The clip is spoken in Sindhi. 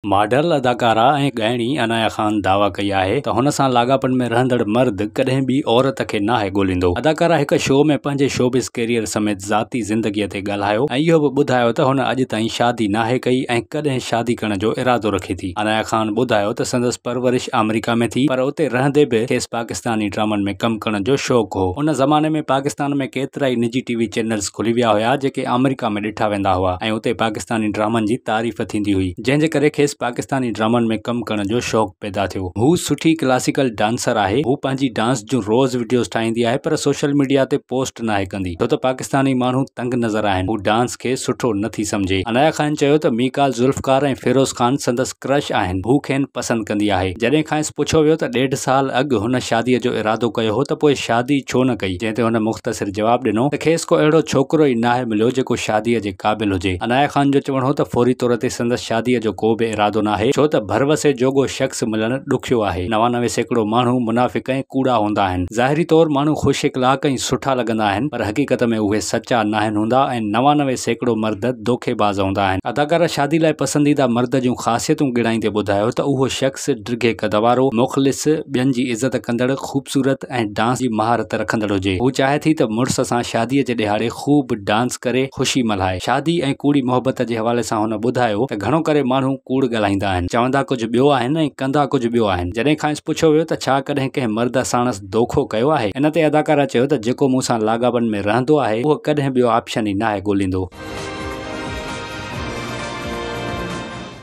ماڊل، اداڪارا ۽ ڳائڻي عنايا خان دعويٰ ڪئي آهي ته هن سان لاڳاپن ۾ رهندڙ مرد ڪڏهن ٻي عورت کي ناهي ڳوليندو. اداڪارا هڪ شو ۾ پنهنجي شوبز ڪيريئر سميت ذاتي زندگيء تي ڳالهايو ۽ اهو به ٻڌايو ته هن اڄ تائين شادي ناهي ڪئي ۽ ڪڏهن شادي ڪرڻ جو ارادو رکي ٿي. عنايا خان ٻڌايو ته سندس پرورش آمريڪا ۾ ٿي پر اتي رهندي به کيس پاڪستاني ڊرامن ۾ ڪم ڪرڻ جو شوق هو. ان زماني ۾ پاڪستان ۾ ڪيترائي نجي ٽي وي چينلز کلي ويا هيا جيڪي آمريڪا ۾ ڏٺا ويندا هئا ۽ اتي پاڪستاني ڊرامن جي تعريف ٿيندي هئي جنهن جي ڪري کيس پاڪستاني ڊرامن ۾ ڪم ڪرڻ جو شوق پيدا ٿيو. هو سٺي ڪلاسيڪل ڊانسر آهي. هو پنهنجي ڊانس جون روز وڊيوز ٺاهيندي آهي پر سوشل ميڊيا تي پوسٽ ناهي ڪندي ڇو ته پاڪستاني ماڻهو تنگ نظر آهن هو ڊانس کي سٺو نه ٿي سمجهي. عنايا خان چيو ته ميڪال ذوالفقار ۽ فيروز خان سندس ڪرش آهن هو کين پسند ڪندي آهي. جڏهن کانئس پڇيو ويو ته ڏيڍ سال اڳ هن شاديء جو ارادو ڪيو هو ته پوء شادي ڇو نه ڪئي؟ جنهن تي هن مختصر جواب ڏنو ته کيس ڪو اهڙو ڇوڪرو ئي ناهي مليو جيڪو شاديء جي قابل هجي. عنايا خان جو چوڻ هو ته فوري طور تي سندس شاديء جو ڪو به ارادو ناهي ڇو ته ڀروسي جوڳو شخص ملڻ ڏکيو آهي. 99% ماڻهو منافق ۽ ڪوڙا هوندا آهن. ظاهري طور ماڻهو خوش اخلاق ۽ سٺا لڳندا آهن پر حقيقت ۾ اهي سچا ناهن هوندا ۽ 99% مرد دوکي باز هوندا آهن. اداڪارا شادي لاء پسنديده مرد جون خاصيتون ڳڻائيندي ٻڌايو ته اهو شخص ڊگهي قد وارو، مخلص، ٻين جي عزت ڪندڙ، خوبصورت ۽ ڊانس جي مهارت رکندڙ هجي. هو چاهي ٿي ته مڙس سان شادي جي ڏهاڙي خوب ڊانس ڪري خوشي ملهائي. شادي ۽ ڪوڙي محبت جي حوالي سان هن ٻڌايو ته گهڻو ڪري ماڻهو ڪوڙ ڳالهائيندا آهن. چوندا ڪجهه ٻيو آهن ۽ ڪندا ڪجهه ٻيو آهن. جڏهن کانئس پڇيو ويو ته ڇا ڪڏهن ڪنهن مرد ساڻس دوکو ڪيو آهي؟ ان تي اداڪارا چيو ته جيڪو مون سان لاڳاپن ۾ رهندو آهي اهو ڪڏهن ٻيو آپشن ئي ناهي ڳوليندو.